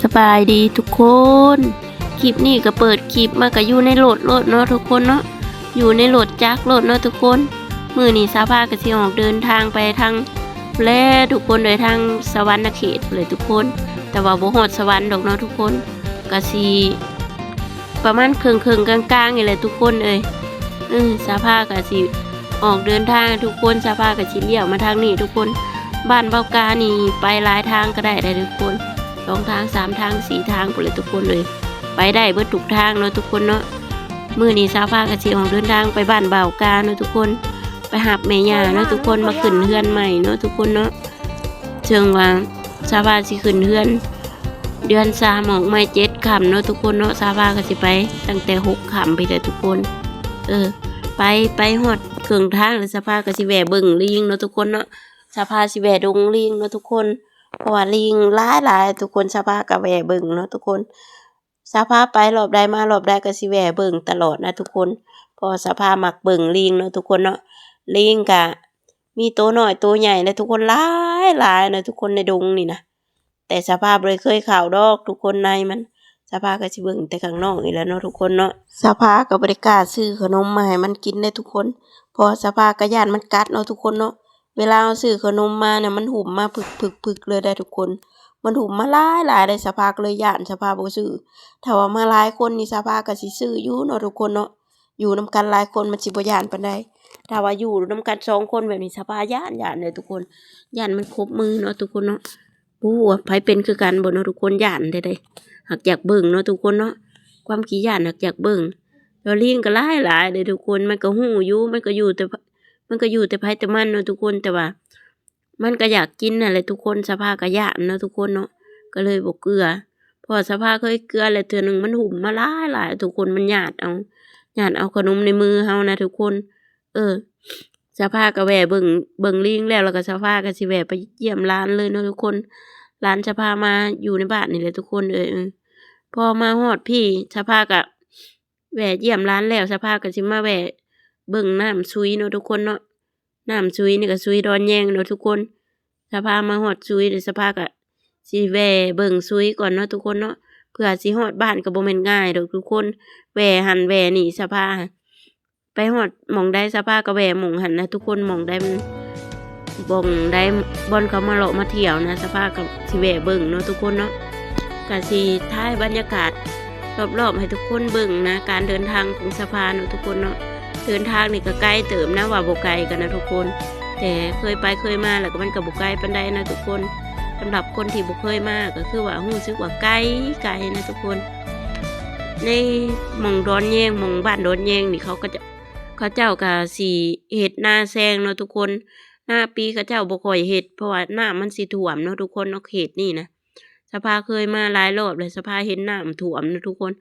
ສະບາຍດີທຸກຄົນ ຄລິບນີ້ກໍເປີດຄລິບມາກໍຢູ່ໃນລົດໂລດເນາະທຸກຄົນເນາະ ຢູ່ໃນລົດຈັກໂລດເນາະທຸກຄົນ. ມື້ນີ້ສາວພາກໍຊິອອກເດີນທາງໄປທາງ ແລະ ທຸກຄົນເອີຍ ທາງສະຫວັນນະເຂດພຸ້ນແຫຼະທຸກຄົນ ແຕ່ວ່າບໍ່ຮອດສະຫວັນດອກເນາະທຸກຄົນ ກໍຊິປະມານເຄິ່ງໆກາງໆນີ້ແຫຼະທຸກຄົນເອີຍ. ເອີ ສາວພາກໍຊິອອກເດີນທາງທຸກຄົນ ສາວພາກໍຊິລ້ຽວມາທາງນີ້ທຸກຄົນ. ບ້ານເບົາການີ້ໄປຫຼາຍທາງກໍໄດ້ເດ້ທຸກຄົນ ສອງທາງສາມທາງສີ່ທາງພຸ້ນແຫຼະທຸກຄົນເອີຍ ໄປໄດ້ເບິດທຸກທາງເນາະທຸກຄົນເນາະ. ມື້ນີ້ສາວພາກໍຊິອອກເດີນທາງໄປບ້ານເບົາກາເນາະທຸກຄົນ ໄປຮັບແມ່ຍ່າເນາະທຸກຄົນ ມາຂຶ້ນເຮືອນໃໝ່ເນາະທຸກຄົນເນາະ. ເຊິ່ງວ່າສາວພາຊິຂຶ້ນເຮືອນເດືອນສາມອອກໃໝ່ເຈັດຄ່ຳເນາະທຸກຄົນເນາະ ສາວພາກໍຊິໄປຕັ້ງແຕ່ຫົກຄ່ຳພຸ້ນແຫຼະທຸກຄົນ. ເອີ ໄປ ໄປຮອດເຄິ່ງທາງແລ້ວ ສາວພາກໍຊິແວ່ເບິ່ງລີງເນາະທຸກຄົນເນາະ ສາວພາຊິແວ່ດົງລີງເນາະທຸກຄົນ ເພາະວ່າລີງຫຼາຍໆທຸກຄົນ ສາວພາກໍແວ່ເບິ່ງເນາະທຸກຄົນ. ສາວພາໄປລອບໃດມາລອບໃດກໍຊິແວ່ເບິ່ງຕະຫຼອດນະທຸກຄົນ ເພາະວ່າສາວພາມັກເບິ່ງລີງເນາະທຸກຄົນເນາະ. ລີງກະມີໂຕນ້ອຍໂຕໃຫຍ່ນະທຸກຄົນ ຫຼາຍໆນະທຸກຄົນ ໃນດົງນີ້ນະ ແຕ່ສາວພາບໍ່ໄດ້ເຄີຍເຂົ້າດອກທຸກຄົນໃນມັນ ສາວພາກໍຊິເບິ່ງແຕ່ຂ້າງນອກນີ້ແຫຼະເນາະທຸກຄົນເນາະ. ສາວພາກໍບໍ່ໄດ້ກ້າຊື້ຂະໜົມມາໃຫ້ມັນກິນເດ້ທຸກຄົນ ເພາະວ່າສາວພາກໍຢ້ານມັນກັດເນາະທຸກຄົນເນາະ. ເວລາເຮົາຊື້ຂະໜົມມານະ ມັນຫຸ້ມມາປຶກໆໆເລີຍໄດ໋ທຸກຄົນ ມັນຫຸ້ມມາຫຼາຍໆໄດ໋ ສາວພາກໍເລີຍຢ້ານ ສາວພາບໍ່ຊື້. ຖ້າວ່າມາຫຼາຍຄົນນີ້ ສາວພາກໍຊິຊື້ຢູ່ເນາະທຸກຄົນເນາະ ຢູ່ນຳກັນຫຼາຍຄົນມັນຊິບໍ່ຢ້ານປານໃດ. ຖ້າວ່າຢູ່ນຳກັນສອງຄົນແບບນີ້ ສາວພາຢ້ານໆເລີຍທຸກຄົນ ຢ້ານມັນຄົບມືເນາະທຸກຄົນເນາະ. ບໍ່ຮູ້ວ່າໃຜເປັນຄືກັນບໍ່ເນາະທຸກຄົນ ຢ້ານແທ້ໆ ຫາກຢາກເບິ່ງເນາະທຸກຄົນເນາະ ຄວາມຂີ້ຢ້ານຫາກຢາກເບິ່ງ. ແຕ່ວ່າລີງກໍຫຼາຍໆເດ້ທຸກຄົນ ມັນກໍຮູ້ຢູ່ ມັນກໍຢູ່ແຕ່ ມັນກໍຢູ່ແຕ່ໃຜແຕ່ມັນເນາະທຸກຄົນ ແຕ່ວ່າ ມັນກໍຢາກກິນຫັ້ນແຫຼະທຸກຄົນ ສາວພາກໍຢ້ານເນາະທຸກຄົນເນາະ ກໍເລີຍບໍ່ເກືອ ເພາະວ່າສາວພາເຄີຍເກືອແລ້ວເທື່ອໜຶ່ງ ມັນຫຸ້ມມາຫຼາຍໆທຸກຄົນ ມັນຍາດເອົາ ຍາດເອົາຂະໜົມໃນມືເຮົານະທຸກຄົນ. ເອີ ສາວພາກໍແວ່ເບິ່ງ ເບິ່ງລີງແລ້ວ ແລ້ວກໍສາວພາກໍຊິແວ່ໄປຢ້ຽມຫຼານເລີຍເນາະທຸກຄົນ ຫຼານສາວພາມາຢູ່ໃນບ້ານນີ້ແຫຼະທຸກຄົນເອີຍ. ເອີ ພໍມາຮອດພີ້ ສາວພາກໍແວ່ຢ້ຽມຫຼານແລ້ວ ສາວພາກໍຊິມາແວ່ເບິ່ງນ້ຳຊຸຍເນາະທຸກຄົນເນາະ. ນ້ຳຊຸຍນີ້ກໍຊຸຍດອນແຍງເນາະທຸກຄົນ ສາວພາມາຮອດຊຸຍແລ້ວ ສາວພາກໍຊິແວ່ເບິ່ງຊຸຍກ່ອນເນາະທຸກຄົນເນາະ ເພື່ອຊິຮອດບ້ານກໍບໍ່ແມ່ນງ່າຍດອກທຸກຄົນ ແວ່ຫັ້ນແວ່ນີ້ ສາວພາໄປຮອດໝ່ອງໃດ ສາວພາກໍແວ່ໝ່ອງຫັ້ນນະທຸກຄົນ ໝ່ອງໃດມັນ ບ່ອນໃດ ບ່ອນເຂົາມາເລາະມາທ່ຽວນະ ສາວພາກໍຊິແວ່ເບິ່ງເນາະທຸກຄົນເນາະ. ກະຊິຖ່າຍບັນຍາກາດລອບໆໃຫ້ທຸກຄົນເບິ່ງນະ ການເດີນທາງຂອງສາວພາເນາະທຸກຄົນເນາະ. ເດີນທາງນີ້ກໍໄກເຕີບນະ ວ່າບໍ່ໄກກັນນະທຸກຄົນ ແຕ່ເຄີຍໄປເຄີຍມາແລ້ວກໍມັນກໍບໍ່ໄກປານໃດນະທຸກຄົນ. ສຳລັບຄົນທີ່ບໍ່ເຄີຍມາກໍຄືວ່າຮູ້ສຶກວ່າໄກ ໄກນະທຸກຄົນ. ໃນໝ່ອງດອນແຍງ ໝ່ອງບ້ານດອນແຍງນີ້ ເຂົາກໍຈະ ເຂົາເຈົ້າກໍຊິເຮັດນາແຊງເນາະທຸກຄົນ. ນາປີເຂົາເຈົ້າບໍ່ຄ່ອຍເຮັດ ເພາະວ່ານ້ຳມັນຊິຖ້ວມເນາະທຸກຄົນເນາະ ເຂດນີ້ນະ. ສາວພາເຄີຍມາຫຼາຍລອບແລ້ວ ສາວພາເຫັນນ້ຳຖ້ວມເນາະທຸກຄົນ.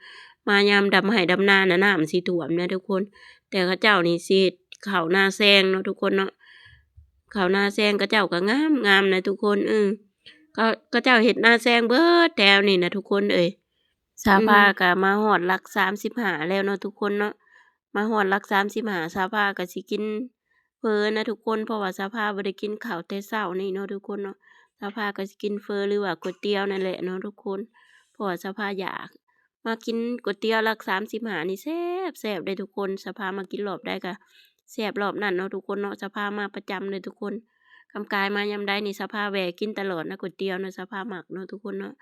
ມາຍາມດຳໄຮ່ດຳນານະ ນ້ຳຊິຖ້ວມນະທຸກຄົນ. ແຕ່ເຂົາເຈົ້ານີ້ຊິເຮັດເຂົ້ານາແຊງເນາະທຸກຄົນເນາະ. ເຂົ້ານາແຊງເຂົາເຈົ້າກໍງາມໆນະທຸກຄົນ. ເອີ ເຂົາ ເຂົາເຈົ້າເຮັດນາແຊງເບິດແຖວນີ້ນະທຸກຄົນເອີຍ. ສາວພາ ອືມ ກໍມາຮອດຫຼັກສາມສິບຫ້າແລ້ວເນາະທຸກຄົນເນາະ. ມາຮອດຫຼັກສາມສິບຫ້າ ສາວພາກໍຊິກິນເຝີນະທຸກຄົນ ເພາະວ່າສາວພາບໍ່ໄດ້ກິນເຂົ້າແຕ່ເຊົ້ານີ້ເນາະທຸກຄົນເນາະ. ສາວພາກໍຊິກິນເຝີ ຫຼືວ່າກ໋ວຍຕຽວນັ້ນແຫຼະເນາະທຸກຄົນ ເພາະວ່າສາວພາຢາກ. ມາກິນກ໋ວຍຕຽວຫຼັກສາມສິບຫ້ານີ້ແຊບໆເດ້ທຸກຄົນ. ສາວພາມາກິນລອບໃດກໍແຊບລອບນັ້ນເນາະທຸກຄົນເນາະ. ສາວພາມາປະຈຳເລີຍທຸກຄົນ. ຄຳກາຍມາຍາມໃດນີ້ ສາວພາແວ່ກິນຕະຫຼອດນະ ກ໋ວຍຕຽວນະ. ສາວພາມັກເນາະທຸກຄົນເນາະ.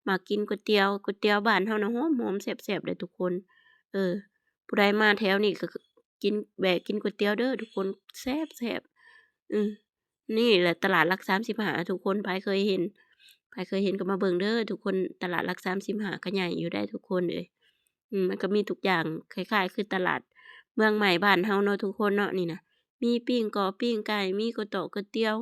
ມັກກິນກ໋ວຍຕຽວ ກ໋ວຍຕຽວບ້ານເຮົານະ ຫອມໆ ແຊບໆເດ້ທຸກຄົນ. ເອີ ຜູ້ໃດມາແຖວນີ້ກໍກິນ ແວ່ກິນກ໋ວຍຕຽວເດີທຸກຄົນ ແຊບໆ. ອື ນີ້ແຫຼະຕະຫຼາດຫຼັກສາມສິບຫ້າທຸກຄົນ ໃຜເຄີຍເຫັນ ໃຜເຄີຍເຫັນກໍມາເບິ່ງເດີທຸກຄົນ. ຕະຫຼາດຫຼັກສາມສິບຫ້າກໍໃຫຍ່ຢູ່ໄດ໋ທຸກຄົນເອີຍ. ອື ມັນກໍມີທຸກຢ່າງ ຄ້າຍໆຄືຕະຫຼາດເມືອງໃໝ່ບ້ານເຮົາເນາະທຸກຄົນເນາະ. ນີ້ນະ ມີປີ້ງກອບປີ້ງໄກ່ ມີກ໋ວຍຕອກກ໋ວຍຕຽວ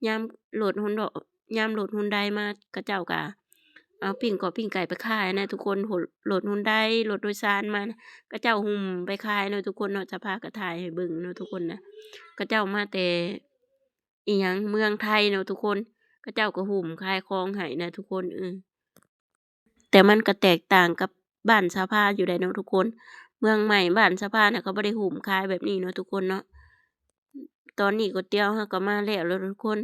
ຍາມລົດຫົນເດາະ ຍາມລົດຫົນໄດມາ ເຂົາເຈົ້າກະເອົາປີ້ງກອບປີ້ງໄກ່ໄປຂາຍນະທຸກຄົນ. ໂຫ ລົດຫົນໄດ ລົດໂດຍສານມາ ເຂົາເຈົ້າຫຸ້ມໄປຂາຍເນາະທຸກຄົນເນາະ. ສາວພາກໍຖ່າຍໃຫ້ເບິ່ງເນາະທຸກຄົນນະ. ເຂົາເຈົ້າມາແຕ່ອີຫຍັງ ເມືອງໄທເນາະທຸກຄົນ ເຂົາເຈົ້າກໍຫຸ້ມຂາຍຂອງໃຫ້ນະທຸກຄົນ. ເອີ ແຕ່ມັນກໍແຕກຕ່າງກັບບ້ານສາວພາຢູ່ໄດ໋ເນາະທຸກຄົນ. ເມືອງໃໝ່ບ້ານສາວພານະ ເຂົາບໍ່ໄດ້ຫຸ້ມຂາຍແບບນີ້ເນາະທຸກຄົນເນາະ. ຕອນນີ້ກ໋ວຍຕຽວເຮົາກໍມາແລ້ວເນາະທຸກຄົນ.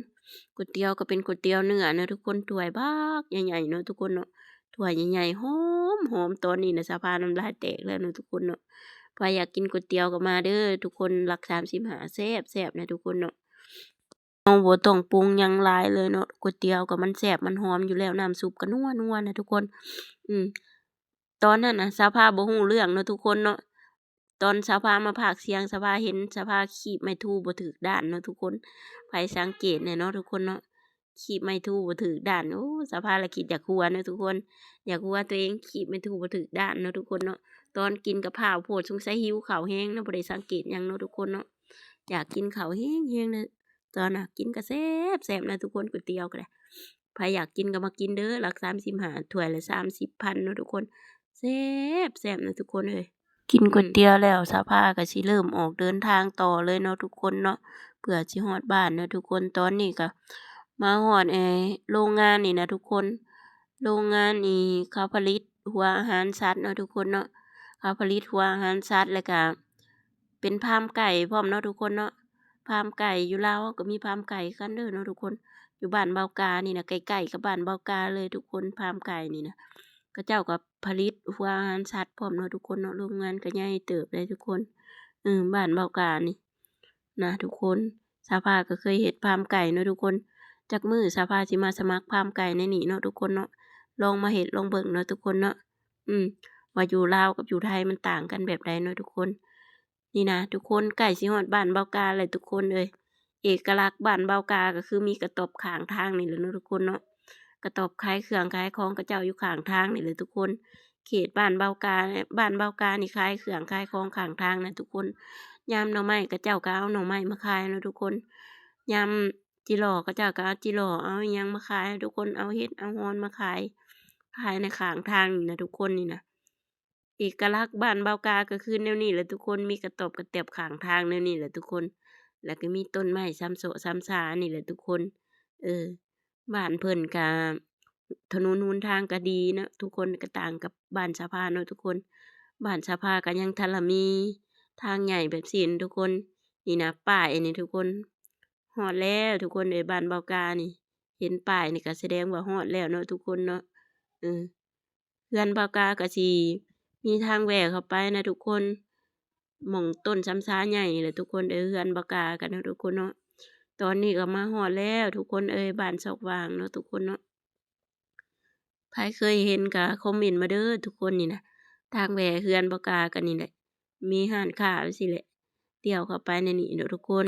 ກ໋ວຍຕຽວກໍເປັນກ໋ວຍຕຽວເນື້ອເນາະທຸກຄົນ ຖ້ວຍບັກໃຫຍ່ໆເນາະທຸກຄົນເນາະ. ຖ້ວຍໃຫຍ່ໆ ຫອມໆ ຕອນນີ້ນະ ສາພານ້ຳລາຍແຕກແລ້ວເນາະທຸກຄົນເນາະ. ໃຜຢາກກິນກ໋ວຍຕຽວກໍມາເດີທຸກຄົນ ຫຼັກສາມສິບຫ້າ ແຊບໆ ນະທຸກຄົນເນາະ. ເຮົາບໍ່ຕ້ອງປຸງຫຍັງຫຼາຍເລີຍເນາະ ກ໋ວຍຕຽວກໍມັນແຊບມັນຫອມຢູ່ແລ້ວ ນ້ຳຊຸບກໍນົວໆ ນະທຸກຄົນ. ອືມ ຕອນນັ້ນນະ ສາພາບໍ່ຮູ້ເລື່ອງເນາະທຸກຄົນເນາະ. ຕອນສາພາມາພາກສຽງ ສາພາເຫັນ ສາພາຄີບໄມ້ທູບໍ່ຖືກດ້ານເນາະທຸກຄົນ. ໃຜສັງເກດແດ່ເນາະທຸກຄົນເນາະ ຄີບໄມ້ທູບໍ່ຖືກດ້ານ. ໂອ້ ສາພາລະຄິດຢາກຫົວເນາະທຸກຄົນ ຢາກຫົວຕົວເອງ ຄີບໄມ້ທູບໍ່ຖືກດ້ານເນາະທຸກຄົນເນາະ. ຕອນກິນກະພ້າວໂພດ ສົງໄສຫິວເຂົ້າແຮງເນາະ ບໍ່ໄດ້ສັງເກດຫຍັງເນາະທຸກຄົນເນາະ. ຢາກກິນເຂົ້າແຮງໆ ເລີຍ ຕອນນະກິນກະແຊບໆ ນະທຸກຄົນ ກ໋ວຍຕຽວກໍໄດ້. ໃຜຢາກກິນກໍມາກິນເດີ ຫຼັກສາມສິບຫ້າ ຖ້ວຍລະສາມສິບພັນເນາະທຸກຄົນ. ແຊບໆ ນະທຸກຄົນເອີຍ. ກິນກ໋ວຍຕຽວແລ້ວ ສາພາກໍຊິເລີ່ມອອກເດີນທາງຕໍ່ເລີຍເນາະທຸກຄົນເນາະ ເພື່ອຊິຮອດບ້ານເນາະທຸກຄົນ. ຕອນນີ້ກໍມາຮອດ ເອີ ໂລງງານນີ້ນະທຸກຄົນ ໂລງງານນີ້ເຂົາຜະລິດຫົວອາຫານສັດເນາະທຸກຄົນເນາະ. ເຂົາຜະລິດຫົວອາຫານສັດ ແລ້ວກໍເປັນຟາມໄກ່ພ້ອມເນາະທຸກຄົນເນາະ. ຟາມໄກ່ ຢູ່ລາວເຮົາກໍມີຟາມໄກ່ຄືກັນເດີເນາະທຸກຄົນ. ຢູ່ບ້ານເບົາການີ້ນະ ໃກ້ໆ ກັບບ້ານເບົາກາເລີຍທຸກຄົນ ຟາມໄກ່ນີ້ນະ. ເຂົາເຈົ້າກໍຜະລິດຫົວອາຫານສັດພ້ອມເນາະທຸກຄົນເນາະ. ໂລງງານກໍໃຫຍ່ເຕີບເດ້ທຸກຄົນ ເອີ ບ້ານເບົາການີ້ນະທຸກຄົນ. ສາພາກໍເຄີຍເຮັດຟາມໄກ່ເນາະທຸກຄົນ. ຈັກມື້ສາພາຊິມາສະໝັກຟາມໄກ່ໃນນີ້ເນາະທຸກຄົນເນາະ ລອງມາເຮັດລອງເບິ່ງເນາະທຸກຄົນເນາະ ອືມ ວ່າຢູ່ລາວກັບຢູ່ໄທມັນຕ່າງກັນແບບໃດເນາະທຸກຄົນ. ນີ້ນະທຸກຄົນ ໃກ້ຊິຮອດບ້ານເບົາກາແລ້ວທຸກຄົນເອີຍ. ເອກະລັກບ້ານເບົາກາກໍຄືມີກະຕ໊ອບຂ້າງທາງນີ້ແຫຼະເນາະທຸກຄົນເນາະ. ກະຕ໊ອບຂາຍເຄື່ອງຂາຍຂອງເຂົາເຈົ້າຢູ່ຂ້າງທາງນີ້ແຫຼະທຸກຄົນ. ເຂດບ້ານເບົາກາ ບ້ານເບົາການີ້ຂາຍເຄື່ອງຂາຍຂອງຂ້າງທາງນະທຸກຄົນ. ຍາມໜໍ່ໄມ້ເຂົາເຈົ້າກໍເອົາໜໍ່ໄມ້ມາຂາຍເນາະທຸກຄົນ. ຍາມຈິຫຼໍ່ເຂົາເຈົ້າກໍເອົາຈິຫຼໍ່ ເອົາອີ່ຫຍັງມາຂາຍທຸກຄົນ ເອົາເຫັດເອົາຫອນມາຂາຍ ຂາຍໃນຂ້າງທາງນີ້ນະທຸກຄົນ ນີ້ນະ. ເອກະລັກບ້ານເບົາກາກໍຄືແນວນີ້ແຫຼະທຸກຄົນ ມີກະຕ໊ອບກະແຕ໊ບຂ້າງທາງແນວນີ້ແຫຼະທຸກຄົນ ແລ້ວກໍມີຕົ້ນໄມ້ຊຳເຊາະຊຳຊານີ້ແຫຼະທຸກຄົນ. ເອີ ບ້ານເພິ່ນກະ ຖະໜົນຫົນທາງກະດີເນາະທຸກຄົນ ກະຕ່າງກັບບ້ານສາພາເນາະທຸກຄົນ. ບ້ານສາພາກະຍັງທັນລະມີທາງໃຫຍ່ແບບຊີ້ນະທຸກຄົນ. ນີ້ນະ ປ້າຍນີ້ທຸກຄົນ ຮອດແລ້ວທຸກຄົນເອີຍ ບ້ານເບົາການີ້. ເຫັນປ້າຍນີ້ກະສະແດງວ່າຮອດແລ້ວເນາະທຸກຄົນເນາະ ເອີ. ເຮືອນເບົາກາກໍຊິມີທາງແວ່ເຂົ້າໄປນະທຸກຄົນ ໝ່ອງຕົ້ນຊຳຊາໃຫຍ່ນີ້ແຫຼະທຸກຄົນເອີຍ ເຮືອນເບົາກາກັນເນາະທຸກຄົນເນາະ. ຕອນນີ້ກໍມາຮອດແລ້ວທຸກຄົນເອີຍ ບ້ານຊອກຫວ່າງເນາະທຸກຄົນເນາະ. ໃຜເຄີຍເຫັນກໍຄອມເມັນມາເດີທຸກຄົນ. ນີ້ນະ ທາງແວ່ເຮືອນເບົາກາກັນນີ້ແຫຼະ ມີຮ້ານຄ້າຈັ່ງຊີ້ແຫຼະ ລ້ຽວເຂົ້າໄປໃນນີ້ເນາະທຸກຄົນ.